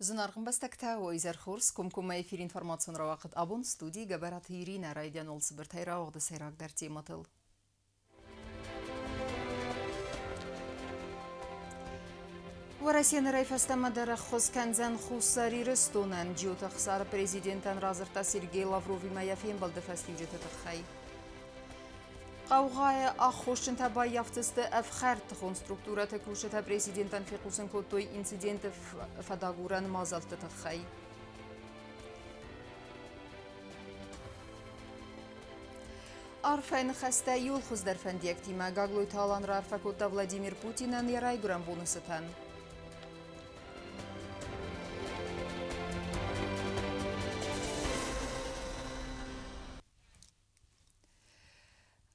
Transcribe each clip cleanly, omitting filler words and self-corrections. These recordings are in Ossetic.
Зынаргъ ӕмбӕстӕгтӕ, уӕ изӕр хорз, комкоммӕ эфир информацион рауагъд абон студийы Гӕбӕраты Иринӕ райдиан цыбыртӕй рауагъды сӕйрагдӕр темӕтыл. Уӕрӕсе нырӕй фӕстӕмӕ дӕр ӕххуыс кӕндзӕн Хуссар Ирыстонӕн. Джиоты Ӕхсары президентӕн радзырдта Сергей Лавровимӕ йӕ фембӕлды фӕстиуджыты тыххӕй. Хъаугъайы аххосджынтӕ баййафдзысты ӕфхӕрд тыхон структурӕты кусджытӕ президентӕн фехъусын кодтой инциденты фӕдагурӕн мадзӕлтты тыххӕй. Арфӕйы ныхӕстӕ иууыл хуыздӕр фӕндиӕгтимӕ Гаглойты Алан раарфӕ кодта Владимир Путинӕн йӕ райгуырӕн боны цытӕн.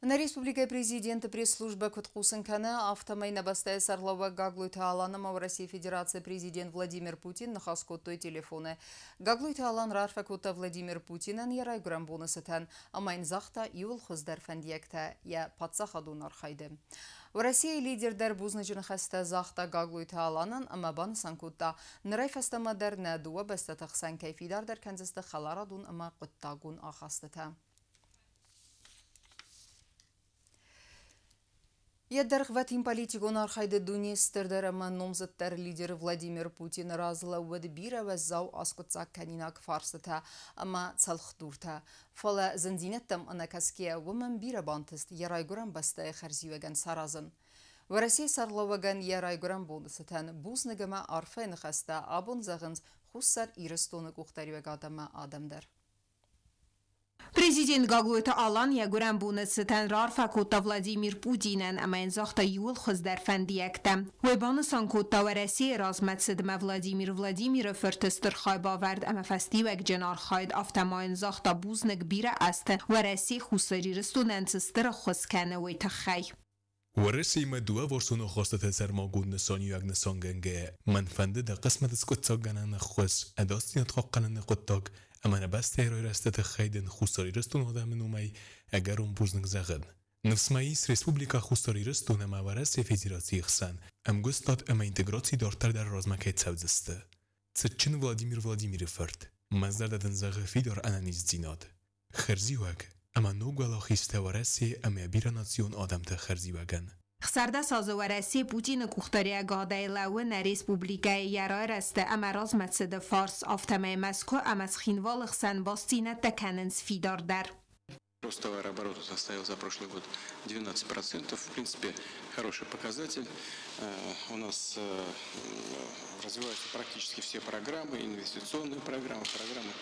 Нӕ республикӕйы президенты пресс-службӕ куыд хъусын кӕны, афтӕмӕй нӕ бӕстӕйы сӕргълӕууӕг Гаглойты Алан ӕмӕ Уӕрӕсейы Федерацийы президент Владимир Путин ныхас кодтой телефоны. Гаглойты Алан раарфӕ кодта Владимир Путинӕн йӕ райгуырӕн боны цытӕн ӕмӕ йын загъта иууыл хуыздӕр фӕндиӕгтӕ йӕ паддзахадон архайды. Уӕрӕсейы лидер дӕр бузныджы ныхӕстӕ загъта Гаглойты Аланӕн ӕмӕ банысан кодта, нырӕй фӕстӕмӕ дӕр нӕ дыууӕ бӕстӕты хсӕн кӕй фидардӕр кӕндзысты хӕларадон ӕмӕ хъуыддагон ахастытӕ. Йӕ дӕргъвӕтин политикон архайды дуне стырдӕр ӕмӕ номдзыддӕр лидер Владимир Путины раз лӕууыд бирӕ уӕззау аскъуыддзагкӕнинаг фарстытӕ ӕмӕ цӕлхдуртӕ. Фӕлӕ зындзинӕдтӕм ӕнӕкӕсгӕйӕ уымӕн бирӕ бантыст йӕ райгуырӕн бӕстӕйы хӕрзиуӕгӕн саразын. Уӕрӕсейы сӕргълӕууӕгӕн йӕ райгуырӕн боны цытӕн бузныг ӕмӕ арфӕйы ныхӕстӕ абон зӕгъынц Хуссар Ирыстоны къухдариуӕгад ӕмӕ адӕм дӕр. Президент Гаглойты Алан йӕ гуырӕн боны цытӕн раарфӕ кодта Владимир Путинӕн ӕмӕ йын загъта иууыл хуыздӕр фӕндиӕгтӕ. Уый банысан кодта Уӕрӕсейы размӕцыдмӕ Владимир Владимиры фырты стыр хайбавӕрд ӕмӕ фӕстиуӕгджын архайд, афтӕ ма йын загъта бузныг бирӕ азты Уӕрӕсе Хуссар Ирыстонӕн цы стыр ӕххуыс кӕны, уый тыххӕй. Уӕрӕсеимӕ дыууӕварсон ахастыты сӕрмагонд нысаниуӕг нысангӕнгӕйӕ, мӕн фӕнды дӕ хъысмӕт скъуыддзаггӕнӕн ӕххуыс, ӕдасдзинад хъахъхъӕныны хъуыддаг ӕмӕ нӕ бӕстӕйы райрӕзты тыххӕй дын Хуссар Ирыстоны адӕмы номӕй ӕгӕрон бузныг зӕгъын. Ныфс мӕ ис, Республикӕ Хуссар Ирыстон ӕмӕ Уӕрӕсейы Федерацийы хсӕн ӕмгуыстад ӕмӕ интеграци дарддӕр дӕр размӕ кӕй цӕудзысты. Цытджын Владимир Владимиры фырт, мӕ зӕрдӕ дын зӕгъы фидар ӕнӕниздзинад, хӕрзиуӕг ӕмӕ ног уӕлахизтӕ Уӕрӕсе ӕмӕ бирӕнацион адӕмты хӕрзиуӕгӕн. 16 азы Уӕрӕсе Путины къухдариуӕгадӕй лӕууы нӕ республикӕйы йӕ райрӕзты ӕмӕ размӕцыды фарс, афтӕмӕй Мӕскуы ӕмӕ Цхинвалы хсӕн бастдзинӕдтӕ кӕнынц фидардӕр. Рост товарооборота составил за прошлый год 12%. В принципе, хороший показатель. У нас развиваются практически все программы, инвестиционные программы, программы,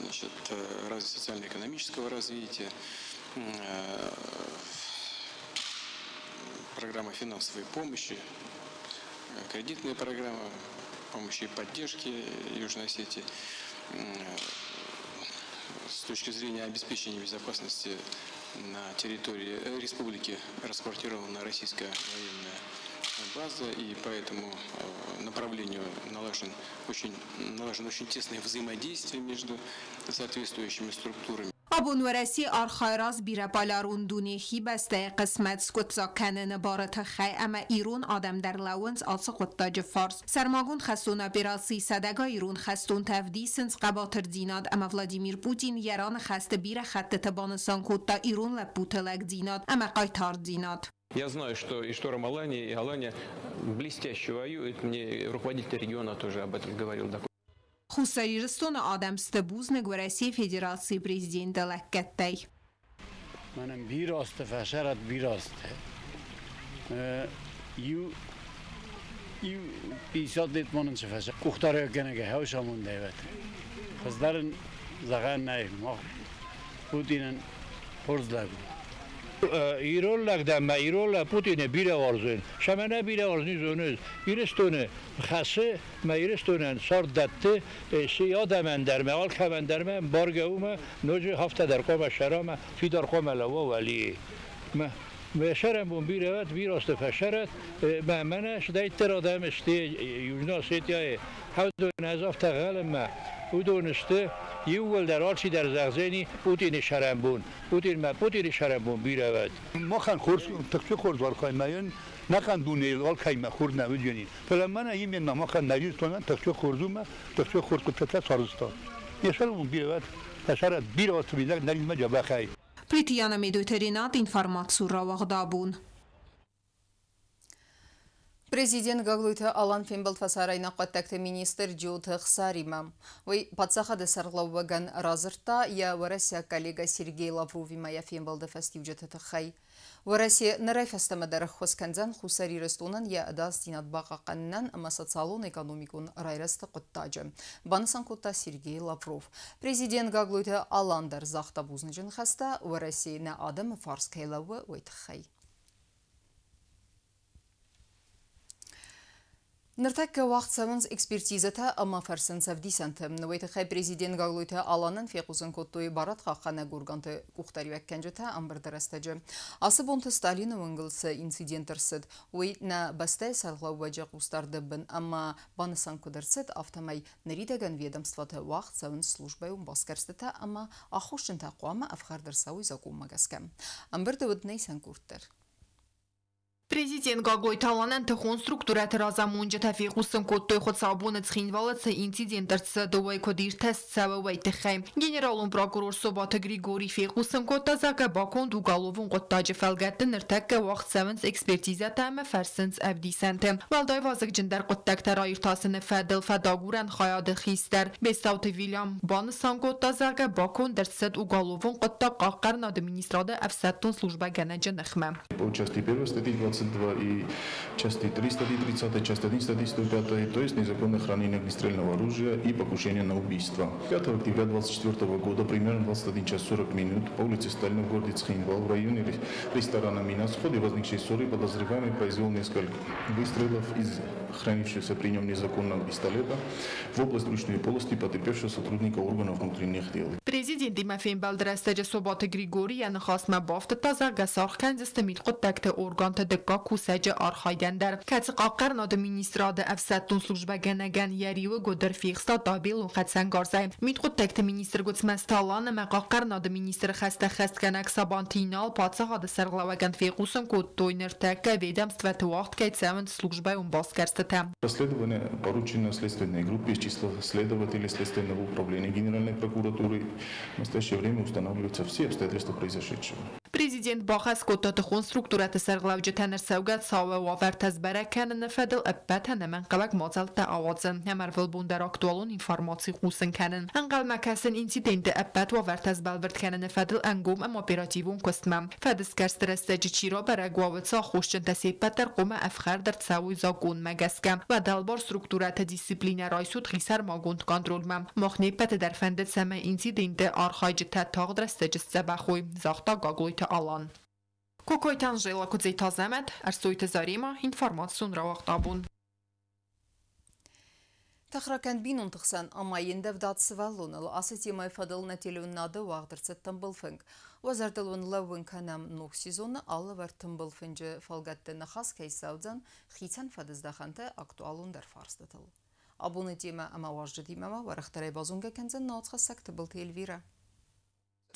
значит, социально-экономического развития, программа финансовой помощи, кредитная программа помощи и поддержки Южной Осетии. С точки зрения обеспечения безопасности на территории республики расквартирована российская военная база, и по этому направлению налажен очень тесное взаимодействие между соответствующими структурами. Абон Уӕрӕсе архайы раз бирӕполярон дуне хи бӕстӕйы хъысмӕт скъуыддзаг кӕныны бары тыххӕй ӕмӕ ирон адӕм дӕр лӕууынц ацы хъуыддаджы фарс. Сӕрмагонд хӕстон операцийы сӕдӕгай ирон хӕстонтӕ ӕвдисынц хъӕбатырдзинад ӕмӕ Владимир Путин йӕ раныхӕсты бирӕ хӕттыты банысан кодта ирон лӕппуты лӕгдзинад ӕмӕ хъайтардзинад. Я знаю, что и Шторм Алания, и Алания блестяще воюют. Мне руководитель региона тоже об этом говорил. Хуссар Ирыстоны адӕм сты бузныг Уӕрӕсейы Федерацийы президенты лӕггӕдтӕй. Мӕнӕн бирӕ азты фӕсарӕд бирӕ азты. Иу иу 50 лет манын цы фӕсарӕд. Къухдариуӕггӕнӕг хӕусамондӕй вӕт. Хуыздӕр ын зӕгъӕн нӕй. Мах Путинӕн хорз лӕг у. Ирон лӕг дӕн мӕ ирон лӕг Путины бирӕ уарзын. Сӕмӕ нӕ бирӕ уарзын зоныс. Ирыстоны хӕсы мӕ Ирыстонӕн цард дӕтты, цы адӕмӕн дӕр мӕ алкӕмӕн дӕр мӕ баргӕ у мӕ ноджы афтӕ дӕр хъуамӕ сӕра мӕ фидар хъуамӕ лӕууа уӕлийы. Мӕ мӕ сӕрӕнбон бирӕ уӕд, бирӕ азты фӕсӕрӕт, мӕ мӕнӕ сдӕйттӕр адӕм сты Южно Осетияйы. Хӕдон ӕз афтӕ гъӕлын мӕ уыдон сты Иууылдӕр алчидӕр зӕгъдзӕни Путины сӕрӕнбон. Путинмӕ Путины сӕрӕнбон бирӕ уӕд. Махӕн хорз, тыхджын хорз архаймӕ нӕхъӕн дунейыл алкӕимӕ хорз нӕ уыдзӕни. Фӕлӕ мӕнӕ именно махӕн нӕ Ирыстонӕн тыхджын хорз у мӕ тыхджын хорз хъуыддӕгтӕ сарӕзта. Йӕ сӕрӕнбон бирӕ уӕд, йӕ сӕрӕн бирӕ азты мидӕг нӕ риммӕ дзӕбӕхӕй. Плиты Яна, Медойты Ренат, информацион рауагъд «Абон». Президент Гаглойты Алан фембӕлд фӕсарӕйнаг хъуыддӕгты министр Джиоты Ӕхсаримӕ. Уый паддзахады сӕргълӕууӕгӕн радзырдта йӕ уӕрӕсейаг коллегӕ Сергей Лавровимӕ йӕ фембӕлды фӕстиуджыты тыххӕй. Уӕрӕсе нырӕй фӕстӕмӕ дӕр ӕххуыс кӕндзӕн Хуссар Ирыстонӕн йӕ ӕдасдзинад бахъахъхъӕнынӕн ӕмӕ социалон-экономикон райрӕзты хъуыддаджы, банысан кодта Сергей Лавров. Президент Гаглойты Алан дӕр загъта бузныджы ныхӕстӕ, Уӕрӕсе нӕ адӕмы фарс кӕй лӕууы, уый тыххӕй. Ныртӕккӕ уагъд цӕуынц экспертизӕтӕ ӕмӕ фӕрсынц ӕвдисӕнты. Уый тыххӕй президент Гаглойты Аланӕн фехъусын кодтой барадхъахъхъӕнӕг органты къухдариуӕггӕнджытӕ ӕмбырды рӕстӕджы. Ацы бонты Сталины уынгыл цы инцидент ӕрцыд, уый нӕ бӕстӕйы сӕргълӕууӕджы хъусдарды бын ӕмӕ банысан куыд ӕрцыд, афтӕмӕй ныридӕгӕн ведомствоты уагъд цӕуынц службӕйон басгӕрстытӕ ӕмӕ аххосджынтӕ хъуамӕ ӕфхӕрд ӕрцӕуой закъонмӕ гӕсгӕ. Ӕмбырды уыд Нейсан Курт дӕр. Президент Гаглойты Аланӕн тыхон структурӕты разамонджытӕ фехъусын кодтой, хуыцаубоны Цхинвалы цы инцидент ӕрцыд, уый куыд иртӕст цӕуы, уый тыххӕй. Генералон прокурор Собаты Григорий фехъусын кодта, зӕгъгӕ, баконд уголовон хъуыддаджы фӕлгӕтты ныртӕккӕ уагъд цӕуынц экспертизӕтӕ ӕмӕ фӕрсынц ӕвдисӕнты. Уӕлдай вазыгджындӕр хъуыддӕгтӕ раиртасыны фӕдыл фӕдагурӕн хайады хистӕр Бестауты Вильям банысан кодта, зӕгъгӕ, баконд ӕрцыд уголовон хъуыддаг хъахъхъӕнынады министрады ӕфсӕддон службӕгӕнӕджы ныхмӕ. По части 1 статьи 22 и части 3 статьи 30, часть 1 статьи 105, то есть незаконное хранение огнестрельного оружия и покушение на убийство. 5 октября 2024 года, примерно 21 час 40 минут, по улице Сталина в городе Цхинвал, в районе ресторана «Минас», в ходе возникшей ссоры подозреваемый произвел несколько выстрелов из хранившегося при нем незаконного пистолета в область брюшной полости потерпевшего сотрудника органов внутренних дел. Президентимӕ фембӕлды рӕстӕджы Собаты Григорий йӕ ныхасмӕ бафтыдта, зӕгъгӕ, саргъ кӕндзысты мидхъуыддӕгты органты дыккаг кусӕджы архайдӕн дӕр, кӕцы хъахъхъӕнынады министрады ӕфсӕддон службӕгӕнӕгӕн йӕ риуы гуыдыр фехста табелон хӕцӕнгарзӕй. Мидхъуыддӕгты министр Гуыцмӕзты Алан ӕмӕ хъахъхъӕнынады министры хӕстӕ ӕххӕстгӕнӕг Сабанты Инал паддзахады сӕргълӕууӕгӕн фехъусын кодтой, ныртӕккӕ ведомствӕты уагъд кӕй цӕуынц службӕйон басгӕрстытӕ. Расследование поручено следственной группе из числа следователей Следственного управления Генеральной прокуратуры. В настоящее время устанавливаются все обстоятельства произошедшего. Президент бахӕс кодта тыхон структурӕты сӕргълӕуджытӕн ӕрцӕугӕ цауы уавӕртӕ сбӕрӕг кӕныны фӕдыл ӕппӕт ӕнӕмӕнгхъӕуӕг мадзӕлттӕ ауадзын ӕмӕ ӕрвылбон дӕр актуалон информаци хъусын кӕнын. Ӕнхъӕлмӕ кӕсын инциденты ӕппӕт уавӕртӕ сбӕлвырд кӕныны фӕдыл ӕнгом ӕмӕ оперативон куыстмӕ. Фӕдысгӕрсты рӕстӕджы чи рабӕрӕг уа, уыцы аххосджынтӕ се ппӕт дӕр хъуамӕ ӕфхӕрд ӕрцӕуой закъонмӕ гӕсгӕ. Уӕ дӕлбар структурӕты дисциплинӕ райсут хисӕрмагонд контрольмӕ. Мах не ппӕты дӕр фӕнды, цӕмӕй инциденты архайджытӕ тагъд рӕстӕджы сдзӕбӕх уой, загъта Гаглойты Алан. Кокойты Анжела, Куыдзеты Азӕмӕт, Ӕрсойты Заремӕ, информацион рауагъд «Абон». Тыхракӕнд бинонты хсӕн ӕмӕ йе ндӕвдад сывӕллоныл. Ацы темӕйы фӕдыл нӕ телеуынынады уагъд ӕрцыд тымбыл фынг. Уӕ зӕрдыл уын лӕууын кӕнӕм, ног сезоны алывӕрд тымбыл фынджы фӕлгӕтты ныхас кӕй цӕудзӕн хицӕн фӕдыздӕхӕнты актуалондӕр фарстытыл. Абоны темӕ ӕмӕ уазджытимӕ ма уӕрӕхдӕрӕй базонгӕ кӕндзӕн нӕ уацхӕссӕг Тыбылты Эльвирӕ.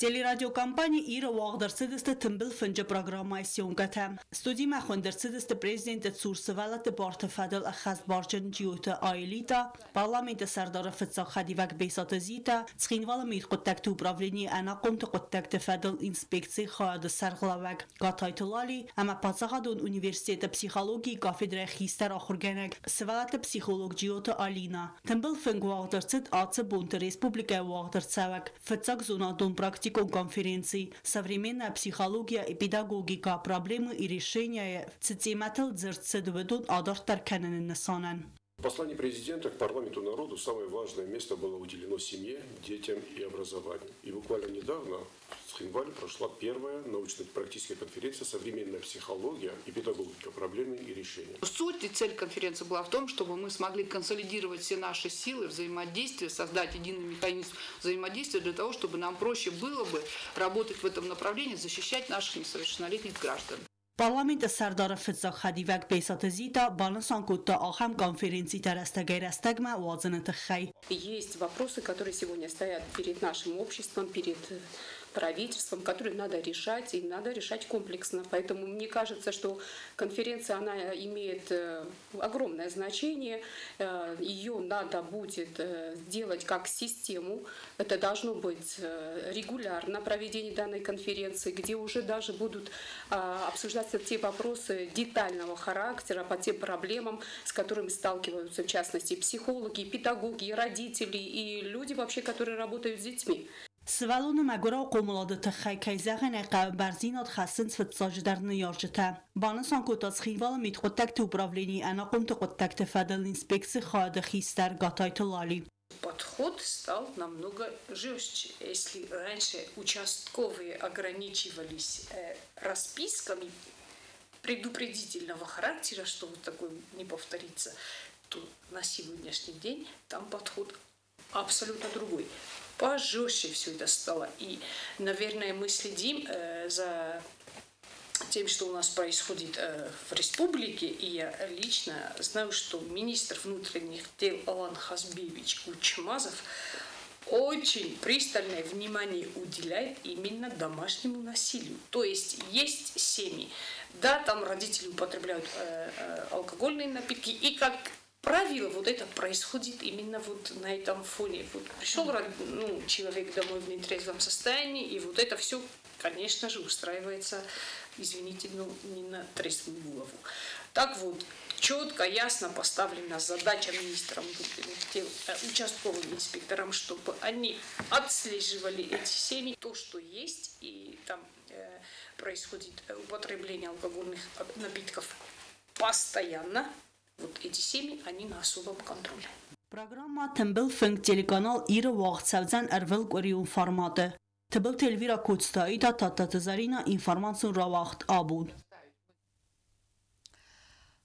Телерадиокомпани «Ир» уагъд ӕрцыдысты тымбыл фынджы программӕйы съемкӕтӕ. Студимӕ хуынд ӕрцыдысты президенты цур сывӕллӕтты барты фӕдыл ӕххӕстбарджын Джиоты Аэлита, парламенты сӕрдары фыццаг хӕдивӕг Бесаты Зита, Цхинвалы мидхъуыддӕгты управленийы ӕнахъомты хъуыддӕгты фӕдыл инспекцийы хайады сӕргълӕууӕг Гатайты Лали ӕмӕ паддзахадон университеты психологийы кафедрӕйы хистӕр ахуыргӕнӕг, сывӕллӕтты психолог Джиоты Алина. Тымбыл фынг уагъд ӕрцыд ацы бонты республикӕйы уагъд ӕрцӕуӕг фыццаг зонадон практикон конференци «Современная психология и педагогика. Проблемы и решения» цы темӕтыл дзырд цыд, уыдон адарддӕр кӕныны нысанӕн. В послании президента к парламенту народу самое важное место было уделено семье, детям и образованию. И буквально недавно в Цхинвале прошла первая научно-практическая конференция «Современная психология и педагогика. Проблемы и решения». Суть и цель конференции была в том, чтобы мы смогли консолидировать все наши силы взаимодействия, создать единый механизм взаимодействия для того, чтобы нам проще было бы работать в этом направлении, защищать наших несовершеннолетних граждан. Парламенты сӕрдары фыццаг хӕдивӕг Бесаты Зита банысан кодта ахӕм конференцитӕ рӕстӕгӕй-рӕстӕгмӕ уадзыны тыххӕй. Есть вопросы, которые сегодня стоят перед нашим обществом, перед правительством, которые надо решать, и надо решать комплексно. Поэтому мне кажется, что конференция, она имеет огромное значение. Ее надо будет сделать как систему. Это должно быть регулярно проведение данной конференции, где уже даже будут обсуждаться те вопросы детального характера по тем проблемам, с которыми сталкиваются, в частности, психологи, педагоги, родители и люди вообще, которые работают с детьми. Сывӕллоны мӕгуырау хъомылады тыххӕй, кӕй зӕгъын ӕй хъӕуы, бӕрндзинад хӕссынц фыццаджыдӕр ныййарджытӕ. Банысан кодта Цхинвалы мидхъуыддӕгты управленийы ӕнахъомты хъуыддӕгты фӕдыл инспекцийы хайады хистӕр Гатайты Лали. Подход стал намного жестче. Если раньше участковые ограничивались расписками предупредительного характера, что вот такое не повторится, то на сегодняшний день там подход абсолютно другой. Пожестче все это стало. И, наверное, мы следим за тем, что у нас происходит в республике, и я лично знаю, что министр внутренних дел Алан Хазбиевич Кучмазов очень пристальное внимание уделяет именно домашнему насилию. То есть есть семьи, да, там родители употребляют алкогольные напитки, и, как правило, вот это происходит именно вот на этом фоне. Вот пришел, ну, человек домой в нетрезвом состоянии, и вот это все, конечно же, устраивается, извините, ну, не на трезвую голову. Так вот, четко, ясно поставлена задача министрам внутренних дел, участковым инспекторам, чтобы они отслеживали эти семьи, то, что есть, и там происходит употребление алкогольных напитков постоянно. Вот эти семьи, они на особом контроле. Программа Тымбыл фынг телеканал Иры уагъд цӕудзӕн ӕрвылкъуырион форматы. Тыбылты Эльвира, Коцты Аида, Тадтаты Зӕринӕ, информацион рауагъд Абон.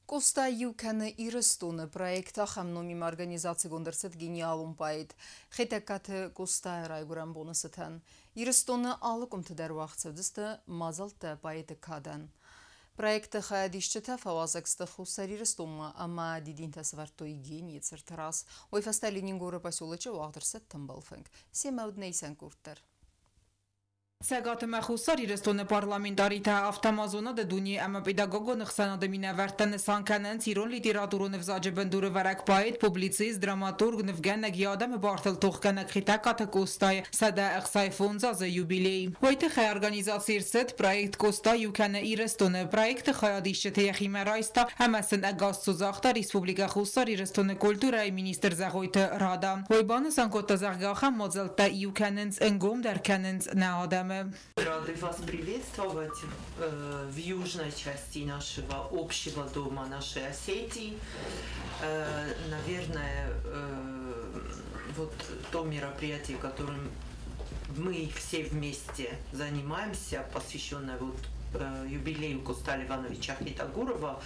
Къоста иу кӕны Ирыстоны проект ахӕм номимӕ организацигонд ӕрцыд гениалон поэт Хетӕгкаты Къостайы райгуырӕн боны цытӕн. Ирыстоны алы къуымты дӕр уагъд цӕудзысты мадзӕлттӕ поэты кадӕн. Проекты хайадисджытӕ фӕуазӕг сты Хуссар Ирыстонмӕ ӕмӕ дидинтӕ сӕвӕрдтой генийы цырты раз. Уый фӕстӕ Ленингоры поселочы уагъд ӕрцыд тымбыл фынг. Семӕ уыд нӕ исӕн къорд дӕр. Цӕгат ӕмӕ Хуссар Ирыстоны парламентаритӕ, афтӕ ма зонады дунейы ӕмӕ педагогон ӕхсӕнады минӕвӕрттӕ нысан кӕнынц ирон литературон ӕвзаджы бындурӕвӕрӕг поэт, публицист, драматург, нывгӕнӕг, йӕ адӕмы бартыл тохгӕнӕг Хетӕгкаты Къостайы 165 азы юбилей. Уый тыххӕй организаци ӕрцыд проект Къоста иу кӕны Ирыстоны. Проекты хайадисджыты йӕхимӕ райста ӕмӕ сын ӕгасцу загъта Республикӕ Хуссар Ирыстоны культурӕйы министр Зӕгъойты Рада. Уый банысан кодта, зӕгъгӕ, ахӕм мадзӕлттӕ иу кӕнынц, ӕнгомдӕр кӕнынц нӕ адӕмы. Рады вас приветствовать в южной части нашего общего дома, нашей Осетии. Наверное, вот то мероприятие, которым мы все вместе занимаемся, посвященное вот юбилею Коста Ивановича Хетагурова,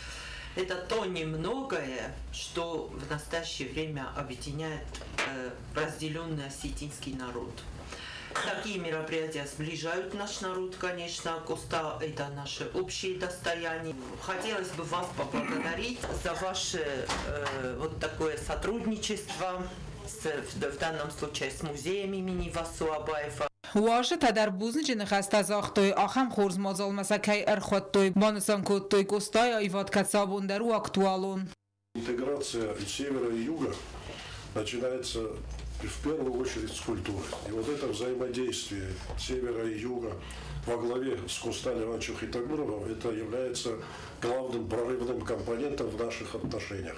это то немногое, что в настоящее время объединяет разделенный осетинский народ. Такие мероприятия сближают наш народ, конечно. Коста – это наше общее достояние. Хотелось бы вас поблагодарить за ваше вот такое сотрудничество, в данном случае с музеем имени Васо Абаева. Уазджытӕ дӕр бузныджы ныхӕстӕ загътой, ахӕм хорз мадзалмӕ сӕ кӕй ӕрхуыдтой, банысан кодтой, Къостайы аивад кӕцы абон дӕр у актуалон. Интеграция и севера, и юга начинается в первую очередь с культуры. И вот это взаимодействие севера и юга во главе с Костаном Ивановичем Хетагуровым, это является главным прорывным компонентом в наших отношениях.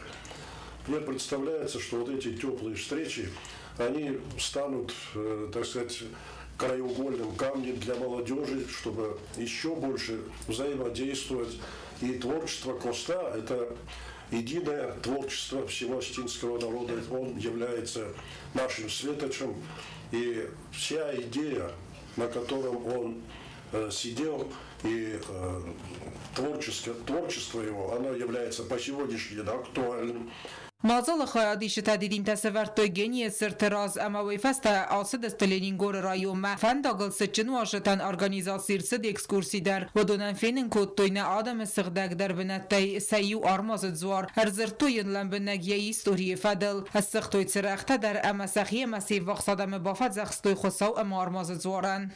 Мне представляется, что вот эти теплые встречи, они станут, так сказать, краеугольным камнем для молодежи, чтобы еще больше взаимодействовать. И творчество Коста – это единое творчество всего осетинского народа. Он является нашим светочем. И вся идея, на котором он сидел, И творчество его, оно является по сегодняшний день актуальным. Мадзалы хайадисджытӕ дидинтӕ сӕвӕрдтой генийы цырты раз ӕмӕ уый фӕстӕ ацыдысты Ленингоры районмӕ. Фӕндагыл цытджын уазджытӕн организаци ӕрцыд экскурси дӕр. Уыдонӕн фенын кодтой нӕ адӕмы сыгъдӕгдӕр бынӕттӕй сӕ иу Армазы дзуар. Ӕрдзырдтой йын лӕмбынӕг йӕ историйы фӕдыл. Ссыгътой цырӕгътӕ дӕр ӕмӕ сӕхи ӕмӕ се ввахс адӕмы бафӕдзӕхстой Хуыцау ӕмӕ Армазы дзуарӕн.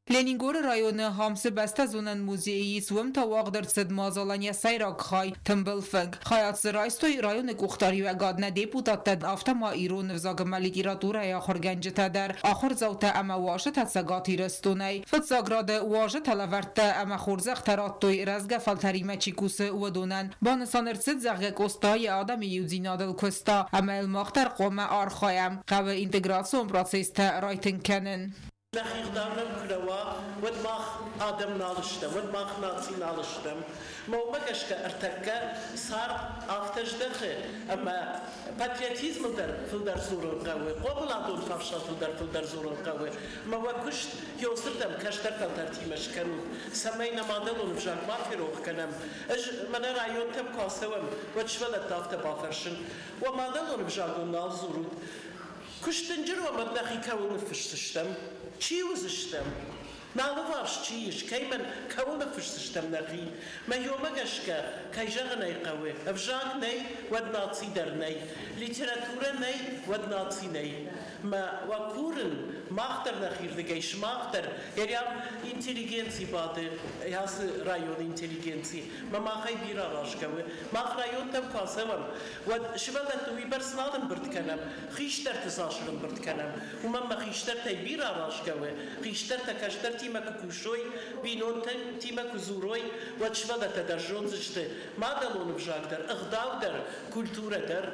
Ленингоры районы Хамсы бӕстӕзонӕн музейы ис, уым та уагъд ӕрцыд мадзалӕн йӕ сӕйраг хай – тымбыл фынг. Хайад дзы райстой районы къухдариуӕгад, нӕ депутаттӕ, афтӕ ма ирон ӕвзаг ӕмӕ литературӕйы ахуыргӕнджытӕ дӕр, ахуырдзаутӕ ӕмӕ уазджытӕ Цӕгат Ирыстонӕй. Фыццаг рады уазджытӕ лӕвӕрттӕ ӕмӕ хорзӕхтӕ радтой, рӕзгӕ фӕлтӕримӕ чи кусы, уыдонӕн. Банысан ӕрцыд, зӕгъгӕ, Къоста йӕ адӕмы иудзинадыл куыста, ӕмӕ йыл мах дӕр хъуамӕ архайӕм. Хъӕуы интеграцион процесстӕ райтынг кӕнын. Нӕхи гъдау нӕм куы нӕ уа, уӕд мах адӕм нал стӕм, уӕд мах наци нал стӕм. Мӕ уымӕ гӕсгӕ ӕртӕккӕ цард афтӕ здӕхы, ӕмӕ патриотизмыл дӕр фылдӕр дзурын хъӕуы, хъомыладон фарстатыл дӕр фылдӕр дзурын хъӕуы. Ӕмӕ уӕ куыст ёсырдӕм кӕстӕр фӕлтӕртимӕ скӕнут, цӕмӕй нӕ мадӕлон ӕвзаг ма ферох кӕнӕм. Ӕз мӕнӕ районтӕм куы ацӕуӕм, уӕд сывӕллӕтты афтӕ бафӕрсын: уӕ мадӕлон ӕвзагыл нал дзурут? Куы сдынджыр уӕм, уӕд нӕхи кӕуыл ныффысдзыстӕм? Чи уыдзыстӕм? Нӕ алыварс чи ис, кӕй мӕн кӕуыл ныффысдзыстӕм нӕхи? Мӕ иомӕ гӕсгӕ, кӕй зӕгъын ӕй хъӕуы, ӕвзаг нӕй, уӕд наци дӕр нӕй. Литературӕ нӕй, уӕд наци нӕй. Мӕ уӕ курын, мах дӕр нӕхирдыгӕй, сымах дӕр, Эриам интеллигенци бады, ацы районы интеллигенци, мӕ махӕй бирӕ аразгӕ у. Мах районтӕм куы ацӕуӕм, уӕд сывӕллӕтты уыйбӕрц нал ӕмбырд кӕнӕм, хистӕрты цас ӕрӕмбырд кӕнӕм, уымӕн мӕ хистӕртӕй бирӕ аразгӕ у. Хистӕртӕ кӕстӕртимӕ куы кусой, бинонтимӕ куы дзурой, уӕд сывӕллӕттӕ дӕр зондзысты мадӕлон ӕвзаг дӕр, ӕгъдау дӕр, культурӕ дӕр.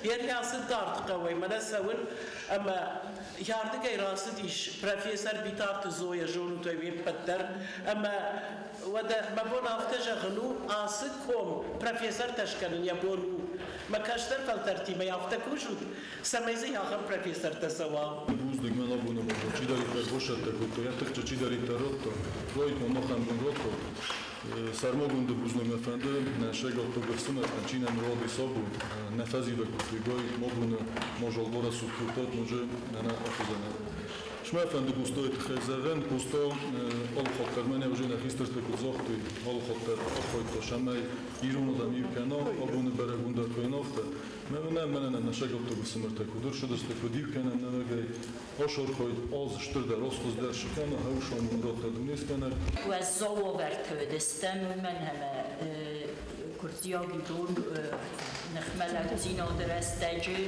Йӕ ацы дард хъӕуӕй мӕнӕ цӕуын ӕмӕ йардыгӕй рацыдис профессор Битарты Зоя, зонут ӕй уе ппӕт дӕр, ӕмӕ уӕдӕ мӕ бон афтӕ зӕгъын у, ацы ком профессортӕ скӕнын йӕ бон у. Мӕ кӕстӕр фӕлтӕртимӕ афтӕ кусут, цӕмӕй дзы ахӕм профессортӕ цӕуа. Бузныг мӕн абоны бон, чидӕриддӕр босӕттӕ кодта, йӕ тыхджы чидӕриддӕр радта, райдма махӕн бон радта. Сӕрмагонды бузныг мӕ фӕнды нӕ сӕйгӕдтог ӕфсымӕртӕн, чи нӕм рады сабу, нӕ фӕзивӕг кодтой гай, ма боны мазал барӕсугъд кодтат ноджы нӕ ахуызӕнӕ. Мӕ фӕнды Къостайы тыххӕй зӕгъын, Къоста алыхатт дӕр мӕнӕ уже нӕ хистӕртӕ куыд загътой, алыхатт дӕр архайдта, цӕмӕй ирон адӕм иу кӕна, абоны бӕрӕгбон дӕр куы афтӕ. Мӕнӕ мӕнӕ нӕ сӕгӕттаг ӕфсымӕртӕ куыд ӕрцыдысты, куыд иу кӕнӕм нӕуӕгӕй, ас архайд аз стырдӕр, аз хуыздӕр цы кӕна, хӕуысамон радта дунескӕнӕг. Уӕззау уавӕрты уыдыстӕм, уымӕн ӕмӕ гуырдзиаг ирон ныхмӕлӕуддзинады рӕстӕджы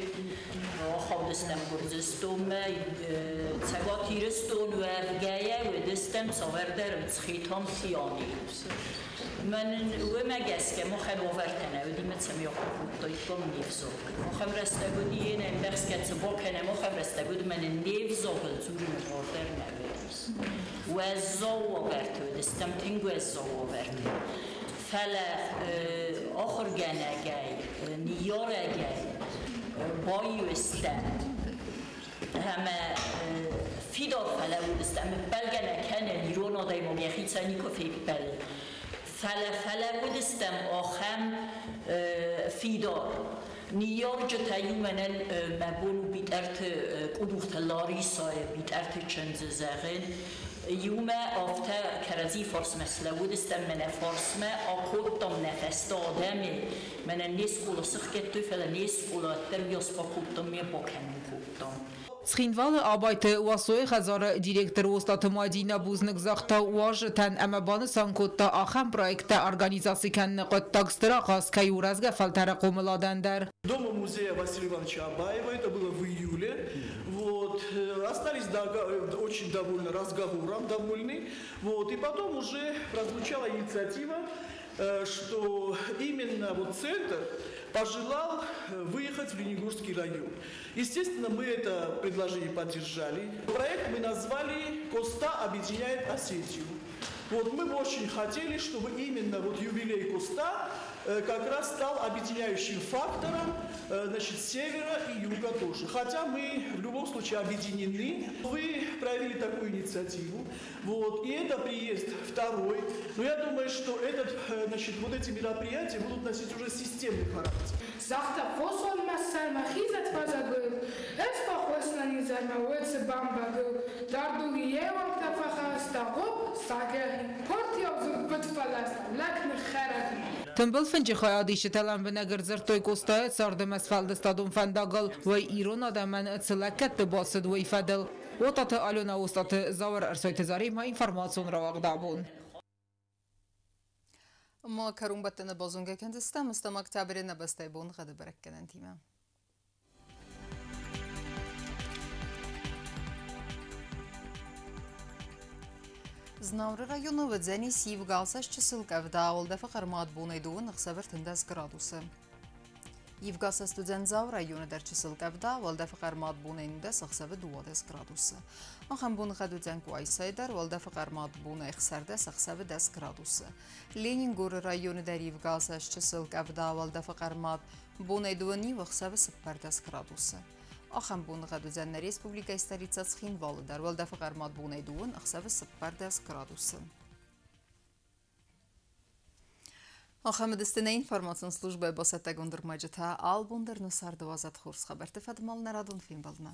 ахаудыстӕм Гуырдзыстонмӕ, Цӕгат Ирыстон уӕвгӕйӕ уыдыстӕм цавӕрдӕр Мцхетон Сиони. Мӕнӕн уымӕ гӕсгӕ махӕн уавӕртӕ нӕ уыди, мӕ цӕмӕй ахуыр кодтаиккам не взаг. Ахӕм рӕстӕг уыди, не ӕмбӕхсгӕ цы бакӕнӕм, ахӕм рӕстӕг уыд, мӕнӕн не взагыл дзурыны бар дӕр нӕ уыдис. Уӕззау уавӕрты уыдыстӕм, тынг уӕззау уавӕрты. Фӕлӕ ахуыргӕнӕгӕй, ныййарӕгӕй баиу стӕм ӕмӕ фидар фӕлӕууыдыстӕм. Ӕппӕлгӕ нӕ кӕнӕм, ирон адӕймаг йӕхицӕн никуы феппӕлы. Фӕлӕ фӕлӕууыдыстӕм ахӕм фидар. Ныййарджытӕ-иу мӕнӕн мӕ бон у Битарты Къудухты Ларисайы, Битарты чындзы зӕгъын, иумӕ афтӕ кӕрӕдзи фарсмӕ слӕууыдыстӕм, мӕнӕ фарсмӕ акодтам нӕ фӕстӕ адӕмы, мӕнӕ не скъола сыхгӕдтой, фӕлӕ не скъола ӕддӕр уыйас бакодтам, ме бакӕнын кодтам. Цхинвалы Абайты Уасойы хӕдзары директор Остъаты Мадинӕ бузныг загъта уазджытӕн ӕмӕ банысан кодта, ахӕм проекттӕ организаци кӕныны хъуыддаг стыр ахъаз кӕй у рӕзгӕ фӕлтӕры хъомыладӕн дӕр. Дома музея Василия Ивановича Абаева, это было в июле. Вот. Остались очень довольны разговором, довольны. Вот. И потом уже прозвучала инициатива, что именно вот центр пожелал выехать в Оленегорский район. Естественно, мы это предложение поддержали. Проект мы назвали «Коста объединяет Осетию». Вот мы бы очень хотели, чтобы именно вот юбилей Коста как раз стал объединяющим фактором, значит, севера и юга тоже. Хотя мы в любом случае объединены. Вы проявили такую инициативу, вот, и это приезд второй. Но я думаю, что этот, значит, вот эти мероприятия будут носить уже системный характер. Тымбыл фынджы хайадисджытӕ лӕмбынӕг ӕрдзырдтой Къостайы цард ӕмӕ сфӕлдыстадон фӕндагыл, уый ирон адӕмӕн цы лӕггӕдты бацыд, уый фӕдыл. Отаты Алена, Остаты Зауыр, Ӕрсойты Заремӕ, информацион рауагъд абон. Ма кӕронбӕттӕны базонгӕ кӕндзыстӕм ӕстӕм октябры нӕ бӕстӕйы боныгъӕды бӕрӕггӕнӕнтимӕ. Знауыры районы уыдзӕнис ивгӕ чысыл къӕвда, уӕлдӕфы хъӕрмад бонӕй 2 ӕхсӕвы 13 градусы. Ивгӕсӕст уыдзӕн Дзауы районы дӕр чысыл къӕвда, уӕлдӕфы хъӕрмад бонӕй 19 ӕхсӕвы 12 градусы. Ахӕм боныгъӕд уыдзӕн Къуайсайы дӕр, уӕлдӕфы хъӕрмад бонӕй 16 ӕхсӕвы 10 градусы. Ленингоры районы дӕр ивгӕсӕст чысыл къӕвда, уӕлдӕфы хъӕрмад бонӕй 2 ӕхсӕвы 14 градусы. Ахӕм боныгъӕд уыдзӕн нӕ республикӕйы столицӕ Цхинвалы дӕр, уӕлдӕфы хъӕрмад бонӕй 2 ӕхсӕвы 14 градусы. Ахӕм уыдысты нӕ информацион службӕйы бацӕттӕгонд ӕрмӕджытӕ. Албон дӕр нӕ царды уадзӕд хорз хабӕртты фӕдыл нӕ радон фембӕлдмӕ.